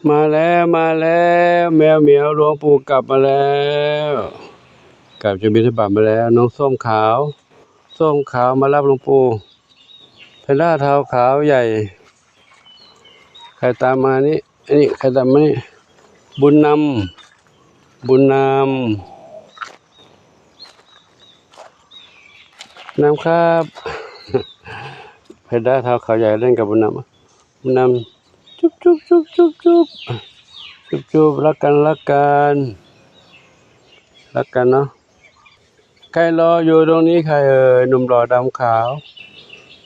ມາແລ້ວ ມາແລ້ວ ແມວໝຽວ ຫຼວງปู่ກັບມາແລ້ວ ກັບຈາກບິນທະບາດມາແລ້ວ. ນ້ອງສົ້ມຂາວ ສົ້ມຂາວມາຮັບຫຼວງປູ່. ແພນດ້າເທົາຂາວໃຫຍ່ ໃຄຕາມມານີ້ ອັນນີ້ ໃຄຕາມມານີ້ ບຸນນຳ ບຸນນຳ ນຳຄັບ. ແພນດ້າເທົາຂາວໃຫຍ່ເລ່ນກັບບຸນນຳ ບຸນນຳ ຈຸບ ຈຸບ ຈຸບ ຈຸບ ຈຸບ ຈຸບ ລັກກັນ ລັກກັນ ລັກກັນເນາະ. ໃຄລໍຢູ່ຕົງນີ້ໃຄເອີຍ? ໜຸ່ມຫຼໍ່ດຳຂາວ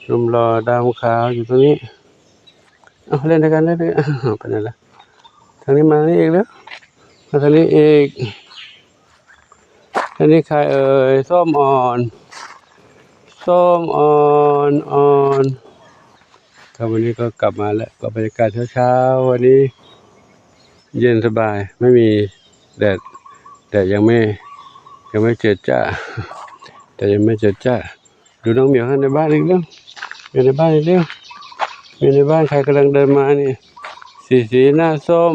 ໜຸ່ມຫຼໍ່ດຳຂາວຢູ່ຕົງນີ້. ເອົາ ເລ່ນດ້ວຍກັນ ເລ່ນດ້ວຍກັນ ເອົາ ໄປໄຫນລະ? ທາງນີ້ ມາທາງນີ້ອີກເດີ້ ມາທາງນີ້ອີກ. ອັນນີ້ໃຄເອີຍ? ສົ້ມອ່ອນ ສົ້ມອ່ອນ ອ່ອນ. ຄັບ ວັນນີ້ກໍກັບມາແລ້ວ ກໍບັນຍາກາດເຊົ້າໆ ວັນນີ້ເຢັນສະບາຍ ໄມ່ມີແດດ ແດດຍັງໄມ່ ຍັງໄມ່ເຈີຈ້າ ແດດຍັງໄມ່ເຈີຈ້າ. ດູນ້ອງໝຽວໃນບ້ານອີກເດີ້ ຢູ່ໃນບ້ານອີກເດີ້ ຢູ່ໃນບ້ານ ໃຄກຳລັງເດີນມານີ້. ສີສີໜ້າສົ້ມ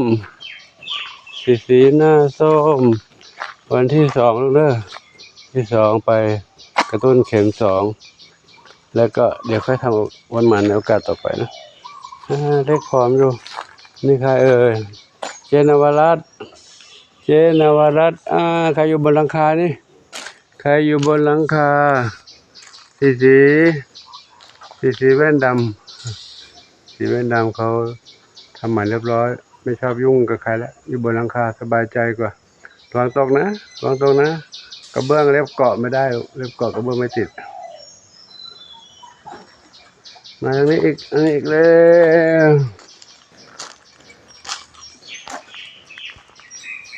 ສີສີໜ້າສົ້ມ ວັນທີສອງລູກເດີ້ ທີສອງໄປກະຕຸ້ນເຂັມສອງ ແລ້ວກໍດຽວຄ່ອຍທຳວັນໃໝ່ໃນໂອກາດຕໍ່ໄປນະ. ອາ ເດັກຜອມຢູ່ ນີ້ໃຄເອີຍ? ເຈນະວະລັດ ເຈນະວະລັດ ອາ ໃຄຢູ່ບົນຫຼັງຄານີ້ ໃຄຢູ່ບົນຫຼັງຄາ ສີສີ ສີສີແວ່ນດຳ ສີແວ່ນດຳ ເຂົາທຳໝັນຮຽບຮ້ອຍ ໄມ່ຊອບຫຍຸ້ງກັບໃຄລະ ຢູ່ບົນຫຼັງຄາສະບາຍໃຈກວ່າ. ລະວັງຕົກນະ ລະວັງຕົກນະ ກະເບື້ອງເລັບເກາະໄມ່ໄດ້ ເລັບເກາະກະເບື້ອງໄມ່ຕິດ. ມາທາງນີ້ອີກ ອັນນີ້ອີກແລ້ວ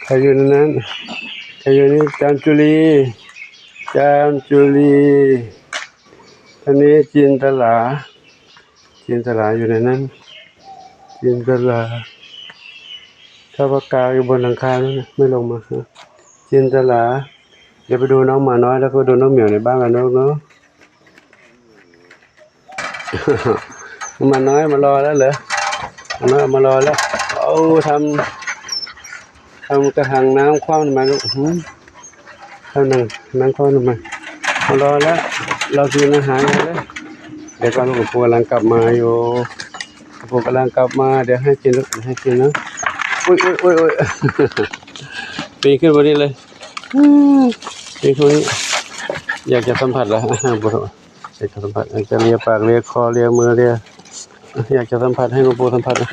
ໃຄຢູ່ໃນນັ້ນ ໃຄຢູ່ນີ້ ຈາມຈຸລີ ຈາມຈຸລີ ອັນນີ້ຈິນຕະລາ ຈິນຕະລາຢູ່ໃນນັ້ນ ຈິນຕະລາ ຊາວປາກາຢູ່ບົນຫຼັງຄານັ້ນນະ ໄມ່ລົງມາ ຈິນຕະລາ. ດຽວໄປດູນ້ອງໝານ້ອຍ ແລ້ວກໍໄປດູນ້ອງໝຽວໃນບ້ານກັນເນາະ ເນາະ. ໝານ້ອຍມາລໍແລ້ວເຫຼືອ ໝານ້ອຍມາລໍແລ້ວ. ເອົາ ທຳ ທຳກະຖັງນ້ຳຂວ້ຳມາລູກ ຫື ທຳໜັງ ໜັງຂວ້ຳມາ ມາລໍແລ້ວ. ລໍກິນອາຫານກ່ອນເດີ້ ດຽວກ່ອນ ລູກປູກຳລັງກັບມາຢູ່ ປູກຳລັງກັບມາ ດຽວໃຫ້ກິນລູກ ໃຫ້ກິນເນາະ. ອຸ້ຍ ອຸ້ຍ ອຸ້ຍ ອຸ້ຍ ປີນຂຶ້ນບໍ່ນີ້ເລີຍ ປີນຂຶ້ນນີ້ ຢາກຈະສຳຜັດລະ ບໍ່ ຢາກຈະສຳຜັດ ຢາກຈະເລຍປາກເລຍຄໍເລຍມືເລຍ ຢາກຈະສຳຜັດ ໃຫ້ຫຼວງປູ່ສຳຜັດນະ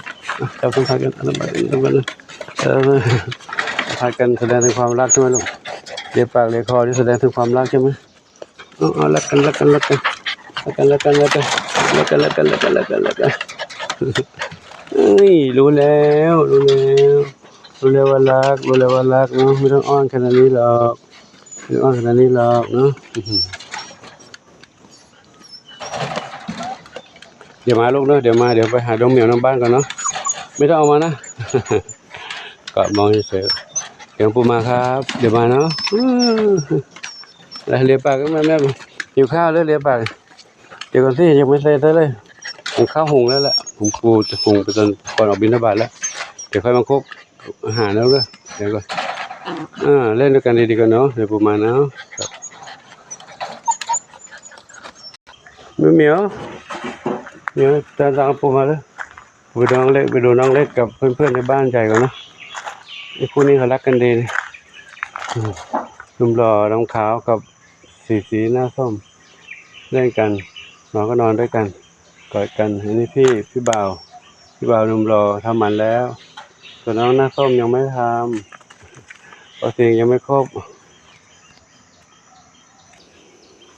ຈັບສຳຜັດກັນ ອັນນັ້ນ ສຳຜັດກັນ ສະແດງເຖິງຄວາມຮັກໃຊ່ໄໝລູກ? ເລຍປາກເລຍຄໍນີ້ສະແດງເຖິງຄວາມຮັກໃຊ່ໄໝ? ເອົາ ເອົາ ລັກກັນ ລັກກັນ ລັກກັນ ລັກກັນ ລັກກັນ ລັກກັນ ເອີຍ ຮູ້ແລ້ວ ຮູ້ແລ້ວ ຮູ້ແລ້ວວ່າຮັກ ຮູ້ແລ້ວວ່າຮັກເນາະ ບໍ່ຕ້ອງອ້ອນຂະໜາດນີ້ດອກ ບໍ່ຕ້ອງອ້ອນຂະໜາດນີ້ດອກເນາະ. ດຽວມາລູກເດີ ດຽວມາ ດຽວໄປຫານ້ອງໝຽວນອກບ້ານກ່ອນເນາະ ໄມ່ຕ້ອງເອົາມານະ ກະມອງເສີຍໆ ດຽວປູມາຄັບ ດຽວມາເນາະ ເລຍປາກ ແມ່ ຫິວຂ້າວເລີຍ ເລຍປາກ ດຽວກ່ອນຊິ ຍັງບໍ່ໄດ້ໃສ່ເລີຍ ຫຸງເຂົ້າຫຸງແລ້ວແຫຼະ ຫຸງ ປູຈະຫຸງໄປຕອນກ່ອນອອກບິນທະບາດແລ້ວ ດຽວຄ່ອຍມາຄົບ ອາຫານເອົາເດີ ດຽວກ່ອນ ເອີ ເລ່ນດ້ວຍກັນດີໆກ່ອນເນາະ ດຽວປູມາເນາະ ແມ່ໝຽວ ໝຽວ ຕາມ ຕາມປູມາເດີ ໄປດູນ້ອງເລັກ ໄປດູນ້ອງເລັກກັບເພື່ອນໆໃນບ້ານໃຫຍ່ກ່ອນເນາະ ອີ່ຄູ່ນີ້ເຂົາຮັກກັນດີ ໜຸ່ມຫຼໍ່ດຳຂາວກັບສີສີໜ້າສົ້ມ ເລ່ນກັນ ນອນກໍນອນດ້ວຍກັນ ກອດກັນ ອັນນີ້ພີ່ ພີ່ບ່າວ ພີ່ບ່າວໜຸ່ມຫຼໍ່ທຳໝັນແລ້ວ ສ່ວນນ້ອງໜ້າສົ້ມຍັງໄມ່ທຳ ເພາະສິງຍັງໄມ່ຄົບ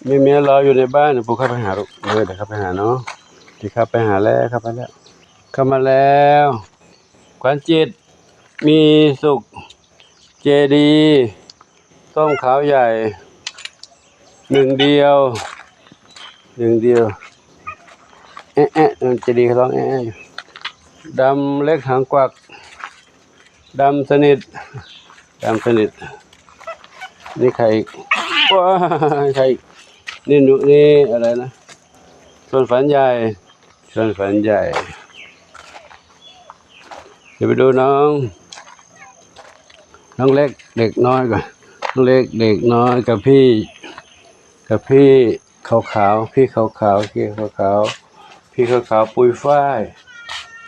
ມີເມຍລໍຢູ່ໃນບ້ານ ປູເຂົ້າໄປຫາລູກ ເອີ ດຽວເຂົ້າໄປຫາເນາະ ດຽວເຂົ້າໄປຫາແລ້ວ ເຂົ້າໄປແລ້ວ ເຂົ້າມາແລ້ວ ຂວັນຈິດ ມີສຸກ ເຈດີ ສົ້ມຂາວໃຫຍ່ ໜຶ່ງດຽວ ໜຶ່ງດຽວ ແອະ ແອະ ເຈດີຮ້ອງແອະ ແອະ ດຳເລັກຫາງກວັກ ດຳສະໜິດ ດຳສະໜິດ ນີ້ໃຄອີກ ວ້າຍ ໃຄອີກ ນີ້ໜູ ນີ້ອະໄລນະ ຊົນຝັນໃຫຍ່ ຊົນຝັນໃຫຍ່ ດຽວໄປດູນ້ອງ ນ້ອງເລັກເດັກນ້ອຍກ່ອນ. ນ້ອງເລັກເດັກນ້ອຍກັບພີ່ ກັບພີ່ຂາວໆ ພີ່ຂາວໆ ພີ່ຂາວໆ ພີ່ຂາວໆ ປຸຍຝ້າຍ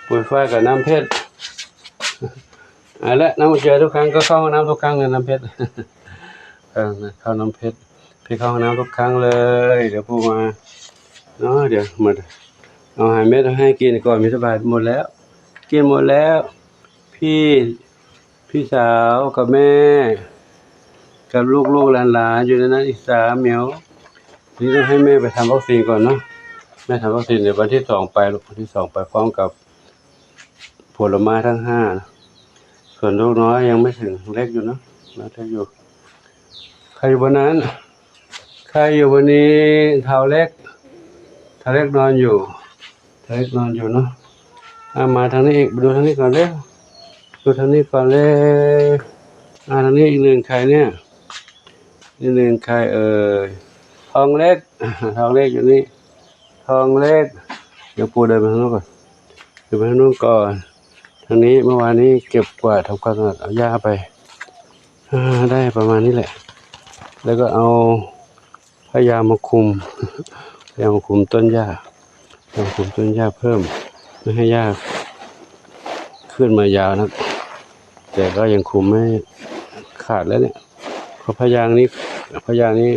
ປຸຍຝ້າຍກັບນ້ຳເພັດ. ເອົາລະ ນ້ອງເຈີທຸກຄັ້ງກໍເຂົ້າຫ້ອງນ້ຳທຸກຄັ້ງເລີຍ ນ້ຳເພັດ. ເອີ ເຂົ້ານ້ຳເພັດ ພີ່ເຂົ້າຫ້ອງນ້ຳທຸກຄັ້ງເລີຍ. ດຽວປູມາເນາະ ດຽວມາເອົາໃຫ້ແມ່ໃຫ້ກິນກ່ອນ. ມີສະບາຍໝົດແລ້ວ ກິນໝົດແລ້ວ. ພີ່ ພີ່ສາວກັບແມ່ ກັບລູກໆຫຼານໆ ຢູ່ໃນນັ້ນອີກສາມແມວ. ນີ້ຕ້ອງໃຫ້ແມ່ໄປທຳວັກຊີນກ່ອນເນາະ ແມ່ທຳວັກຊີນ ດຽວວັນທີສອງໄປລູກ ວັນທີສອງໄປພ້ອມກັບຜົນລະໄມ້ທັງຫ້າ. ສ່ວນລູກນ້ອຍຍັງໄມ່ເຖິງ ເລັກຢູ່ເນາະ ເລັກຢູ່. ໃຄຢູ່ບ່ອນນັ້ນ ໃຄຢູ່ບ່ອນນີ້ ທ້າວເລັກ ທ້າວເລັກນອນຢູ່ ທ້າວເລັກນອນຢູ່ເນາະ. ອາ ມາທາງນີ້ອີກ ມາດູທາງນີ້ກ່ອນເດ້ ມາດູທາງນີ້ກ່ອນເດ້. ອາ ທາງນີ້ອີກໜຶ່ງໃຄເນຍ ອີກໜຶ່ງໃຄເອີຍ. ທອງເລັກ ທອງເລັກຢູ່ນີ້ ທອງເລັກ. ດຽວປູເດີນໄປທາງໂນ້ນກ່ອນ ເດີນໄປທາງໂນ້ນກ່ອນ. ທາງນີ້ ເມື່ອວານນີ້ເກັບກວາດທຳຄວາມສະອາດ ເອົາຫຍ້າໄປ ອາ ໄດ້ປະມານນີ້ແຫຼະ ແລ້ວກໍເອົາຜ້າຢາງມາຄຸມ ຜ້າຢາງມາຄຸມຕົ້ນຫຍ້າ ມາຄຸມຕົ້ນຫຍ້າເພີ່ມ ເພື່ອໃຫ້ຫຍ້າຂຶ້ນມາຍາວນະ ແຕ່ກໍຍັງຄຸມໄມ່ຂາດແລ້ວເນຍ. ເພາະຜ້າຢາງນີ້ ຜ້າຢາງນີ້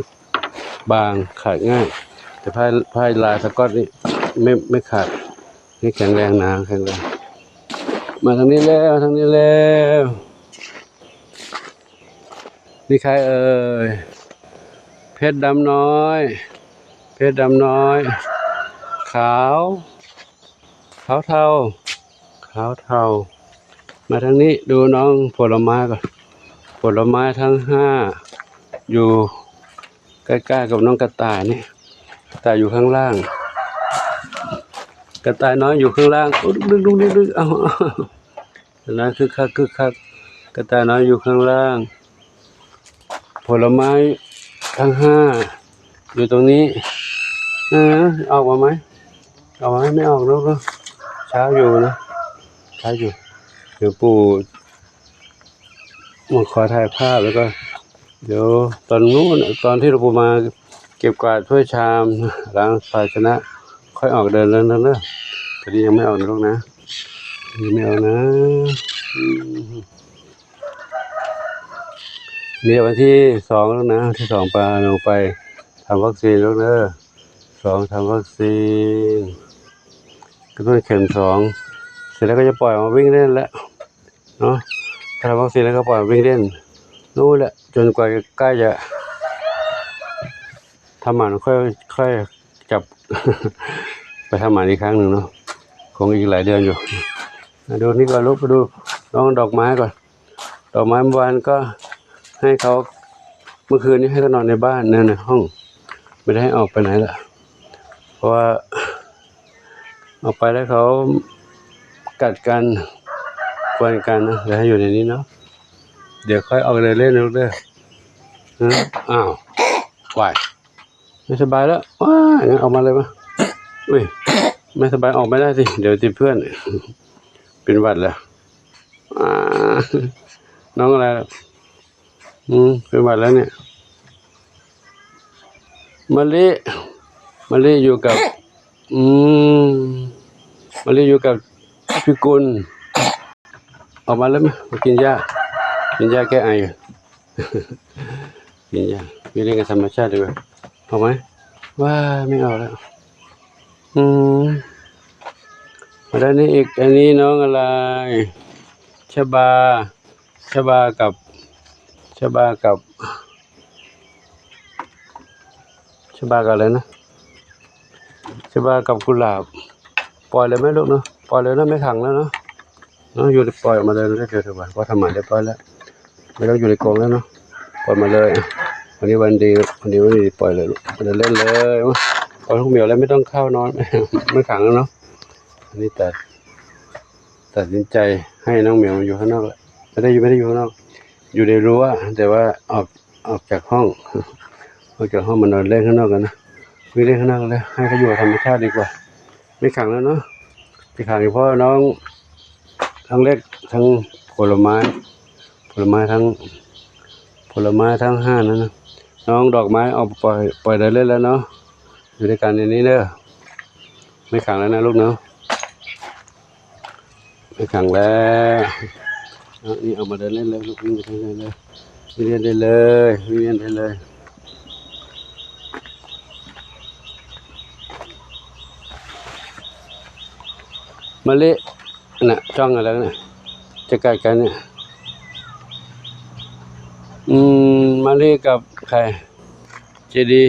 ບາງ ຂາດງ່າຍ ແຕ່ຜ້າ ຜ້າລາຍສະກອດນີ້ໄມ່ ໄມ່ຂາດ ນີ້ແຂງແຮງ ໜາແຂງແຮງ. ມາທາງນີ້ແລ້ວ ທາງນີ້ແລ້ວ. ນີ້ໃຄເອີຍ? ເພັດດຳນ້ອຍ ເພັດດຳນ້ອຍ ຂາວ ຂາວເທົາ ຂາວເທົາ. ມາທາງນີ້ ດູນ້ອງຜົນລະໄມ້ກ່ອນ. ຜົນລະໄມ້ທັງຫ້າ ຢູ່ໃກ້ໆກັບນ້ອງກະຕ່າຍນີ້ ກະຕ່າຍຢູ່ຂ້າງລ່າງ ກະຕ່າຍນ້ອຍຢູ່ຂ້າງລ່າງ. ໂອ້ ດຶກໆໆໆ ເອົາ ເອົາ ເອົາ ນາ ຄຶກຄັກ ຄຶກຄັກ ກະຕ່າຍນ້ອຍຢູ່ຂ້າງລ່າງ. ຜົນລະໄມ້ທັງຫ້າຢູ່ຕົງນີ້. ເອີ ອອກມາໄໝ? ອອກມາໄໝ? ໄມ່ອອກແລ້ວເນາະ ເຊົ້າຢູ່ນະ ເຊົ້າຢູ່. ດຽວປູມາຂໍຖ່າຍພາບ ແລ້ວກໍ ດຽວຕອນນູ້ນ ຕອນທີ່ຫຼວງປູ່ມາເກັບກວາດຖ້ວຍຊາມ ລ້າງພາຊະນະ ຄ່ອຍອອກເດີນເລີຍເດີ. ຕອນນີ້ຍັງໄມ່ອອກນະລູກນະ ຍັງໄມ່ອອກນະ. ອືມ ນີ້ວັນທີສອງແລ້ວນະ ວັນທີສອງ ພານ້ອງໄປທຳວັກຊີນລູກເດີ. ສອງ ທຳວັກຊີນ ກະຕຸ້ນເຂັມສອງ ເສັດແລ້ວກໍຈະປ່ອຍອອກມາວິ່ງເລ່ນແລ້ວ ເນາະ. ຖ້າທຳວັກຊີນແລ້ວກໍປ່ອຍວິ່ງເລ່ນ ຮູ້ແຫຼະ ຈົນກວ່າໃກ້ຈະທຳໝັນ ຄ່ອຍ ຄ່ອຍຈັບໄປທຳໝັນອີກຄັ້ງໜຶ່ງເນາະ ຄົງອີກຫຼາຍເດືອນຢູ່. ມາດູນີ້ກ່ອນລູກ ມາດູນ້ອງດອກໄມ້ກ່ອນ. ດອກໄມ້ເມື່ອວານກໍໃຫ້ເຂົາ ເມື່ອຄືນນີ້ໃຫ້ເຂົານອນໃນບ້ານ ໃນ ໃນຫ້ອງ ບໍ່ໄດ້ໃຫ້ອອກໄປໃນລະ ເພາະວ່າ ອອກໄປແລ້ວເຂົາກັດກັນ ກວນກັນນະ ເລີຍໃຫ້ຢູ່ໃນນີ້ເນາະ. ດຽວຄ່ອຍອອກເດີນເລ່ນລູກເດີ. ອາ ອ້າວ ວ້າຍ ໄມ່ສະບາຍແລ້ວ ວ້າຍ ອອກມາເລີຍມາ. ອຸ້ຍ ໄມ່ສະບາຍອອກໄມ່ໄດ້ຊິ ດຽວຕິດເພື່ອນ ເປັນຫວັດແລ້ວ. ອາ ນ້ອງອະໄລ? ອືມ ເປັນຫວັດແລ້ວນີ້. ມະລິ ມະລິຢູ່ກັບ ອືມ ມະລິຢູ່ກັບພິກຸນ. ອອກມາເລີຍມາ ມາກິນຫຍ້າ ກິນຫຍ້າແກ້ໄອ ກິນຫຍ້າ ຢູ່ໃນທຳມະຊາດດີກວ່າ. ອອກມາ ວ້າຍ ໄມ່ອອກແລ້ວ. ອືມ ມາດ້ານນີ້ອີກ ອັນນີ້ນ້ອງອະໄລ? ຊະບາ ຊະບາກັບ ຊະບາກັບ ຊະບາກັບອະໄລນະ? ຊະບາກັບກຸຫຼາບ. ປ່ອຍເລີຍແມ່ລູກເນາະ ປ່ອຍເລີຍເນາະ ໄມ່ຂັງແລ້ວເນາະ ເນາະ. ຢູ່ ປ່ອຍອອກມາເລີຍ ເດີ ເດີ ເດີ ວ່າ ວ່າທຳໝານຮຽບຮ້ອຍແລ້ວ ໄມ່ຕ້ອງຢູ່ໃນກົງແລ້ວເນາະ ປ່ອຍມາເລີຍ. ວັນນີ້ວັນດີ ວັນນີ້ວັນດີ ປ່ອຍເລີຍລູກ ມາເດີນເລ່ນເລີຍ. ໂອ້ຍ ເຂົ້າໂຮງໝຽວແລ້ວ ໄມ່ຕ້ອງເຂົ້ານອນ ໄມ່ຂັງແລ້ວເນາະ. ອັນນີ້ຕັດ ຕັດສິນໃຈໃຫ້ນ້ອງໝຽວມາຢູ່ຂ້າງນອກແລ້ວ ໄມ່ໄດ້ຢູ່ ໄມ່ໄດ້ຢູ່ຂ້າງນອກ ຢູ່ໃນຮົ້ວ ແຕ່ວ່າອອກ ອອກຈາກຫ້ອງ ອອກຈາກຫ້ອງມານອນເລ່ນຂ້າງນອກກັນນະ ໄປເລ່ນຂ້າງນອກແລ້ວ ໃຫ້ເຂົາຢູ່ກັບທຳມະຊາດດີກວ່າ. ໄມ່ຂັງແລ້ວເນາະ ໄປຂັງອີກ ເພາະນ້ອງ ທັງເຫຼັກ ທັງຜົນລະໄມ້ ຜົນລະໄມ້ທັງ ຜົນລະໄມ້ທັງຫ້ານັ້ນນະ. ນ້ອງດອກໄມ້ອອກໄປ ໄປເດີ່ນເຫຼັ້ນແລ້ວເນາະ ຢູ່ດ້ວຍກັນອັນນີ້ເດີ. ໄມ່ຂັງແລ້ວນະລູກເນາະ ໄມ່ຂັງແລ້ວ. ເອົາ ນີ້ອອກມາເດີ່ນເຫຼັ້ນເລີຍລູກ ວິ່ງໄປເດີ່ນເລີຍ ວິ່ງເຫຼັ້ນໄດ້ເລີຍ ວິ່ງເຫຼັ້ນໄດ້ເລີຍ. ມະລິ ນະ ຈ້ອງກັນແລ້ວນະ ຈະກັດກັນນະ. ອືມ ມະລິກັບໃຄ? ເຈດີ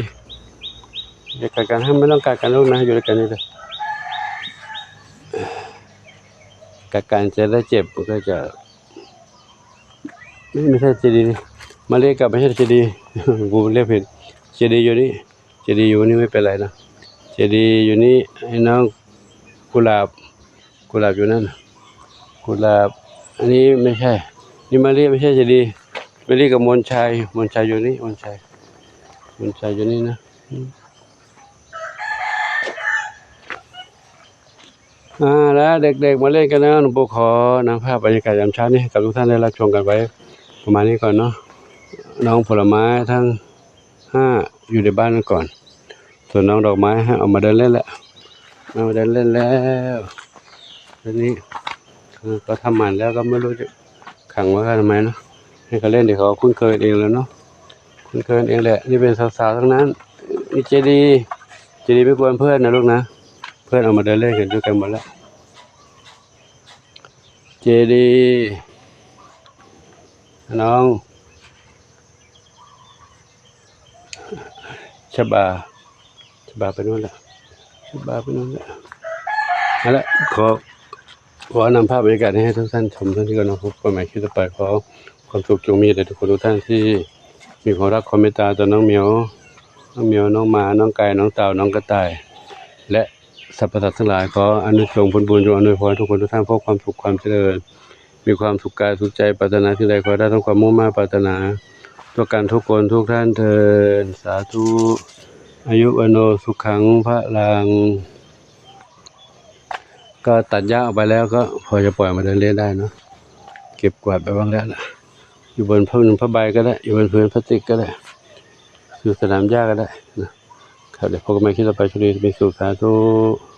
ຈະກັດກັນ ໃຫ້ມັນຕ້ອງກັດກັນລູກນະ ຢູ່ດ້ວຍກັນນີ້ເດີ. ກັດກັນຈະໄດ້ເຈັບ ມັນກໍຈະ ນີ້ ໄມ່ໃຊ່ເຈດີ ມະລິກັບ ໄມ່ໃຊ່ເຈດີ ກູລຽກຜິດ. ເຈດີຢູ່ນີ້ ເຈດີຢູ່ນີ້ ໄມ່ເປັນໄລນະ ເຈດີຢູ່ນີ້. ໃຫ້ນ້ອງກຸຫຼາບ ກຸຫຼາບຢູ່ນັ້ນ ກຸຫຼາບ. ອັນນີ້ໄມ່ໃຊ່ ນີ້ມະລິ ໄມ່ໃຊ່ເຈດີ. ມະລິກັບມົນໄຊ ມົນໄຊຢູ່ນີ້ ມົນໄຊ ມົນໄຊຢູ່ນີ້ນະ. ອາ ລະເດັກໆມາເຫຼັ້ນກັນເນາະ. ໜູປູຂໍນຳພາບບັນຍາກາດຍາມເຊົ້ານີ້ໃຫ້ກັບທຸກທ່ານໄດ້ຮັບຊົມກັນໄວ້ປະມານນີ້ກ່ອນເນາະ. ນ້ອງຜົນລະໄມ້ທັງຫ້າຢູ່ໃນບ້ານກັນກ່ອນ ສ່ວນນ້ອງດອກໄມ້ໃຫ້ອອກມາເດີ່ນເຫຼັ້ນແລ້ວ ອອກມາເດີ່ນເຫຼັ້ນແລ້ວ. ຕອນນີ້ ເອີ ກໍທຳໝັນແລ້ວ ກໍບໍ່ຮູ້ຈະຂັງໄວ້ທຳໄມເນາະ ໃຫ້ເຂົາເຫຼັ້ນ ດຽວເຂົາຄຸ້ນເຄີຍເອງແລ້ວເນາະ ຄຸ້ນເຄີຍເອງແຫຼະ. ນີ້ເປັນສາວໆທັງນັ້ນ ນີ້ເຈດີ ເຈດີໄປກວນເພື່ອນນະລູກນະ ເພື່ອນອອກມາເດີ່ນເຫຼັ້ນກັນຢູ່ກັນໝົດແລ້ວ. ເຈດີ ນ້ອງ ຊະບາ ຊະບາໄປໂນ່ນແລ້ວ ຊະບາໄປໂນ່ນແລ້ວ. ເອົາລະ ຂໍ ຂໍນຳພາບບັນຍາກາດໃຫ້ທຸກທ່ານຊົມເທົ່ານີ້ກ່ອນເນາະ. ພົບກັນໃໝ່ຄລິບຕໍ່ໄປ. ຂໍຄວາມສຸກຈົ່ງມີແດ່ທຸກຄົນທຸກທ່ານທີ່ມີຄວາມຮັກຄວາມເມດຕາຕໍ່ນ້ອງໝຽວ ນ້ອງໝຽວ ນ້ອງໝາ ນ້ອງໄກ່ ນ້ອງເຕົ່າ ນ້ອງກະຕ່າຍ ແລະ ສັບພະສັດທັງຫຼາຍ. ຂໍອານິສົງຜົນບຸນຈົ່ງອຳນວຍພອນໃຫ້ທຸກຄົນທຸກທ່ານພົບຄວາມສຸກຄວາມຈະເລີນ ມີຄວາມສຸກກາຍສຸກໃຈ ປາດຖະໜາສິ່ງໃດຂໍໃຫ້ໄດ້ສົມຄວາມມຸ່ງມາດປາດຖະໜາທົ່ວກັນທຸກຄົນທຸກທ່ານເທີ້ນ ສາທຸ. ອາຍຸວັນໂນສຸຂັງພະລັງ. ກໍຕັດຫຍ້າອອກໄປແລ້ວ ກໍພໍຈະປ່ອຍມາເດີ່ນເຫຼັ້ນໄດ້ເນາະ ເກັບກວາດໄປວາງແລ້ວລະ ຢູ່ບົນຜືນຜ້າໃບກໍໄດ້ ຢູ່ບົນຜືນພລາສຕິກກໍໄດ້ ຢູ່ສະໜາມຫຍ້າກໍໄດ້ນະ. ຄັບ ແລ້ວພົບກັນໃໝ່ຄລິບຕໍ່ໄປ. ໂຊກດີ ມີສຸກ ສາທຸ.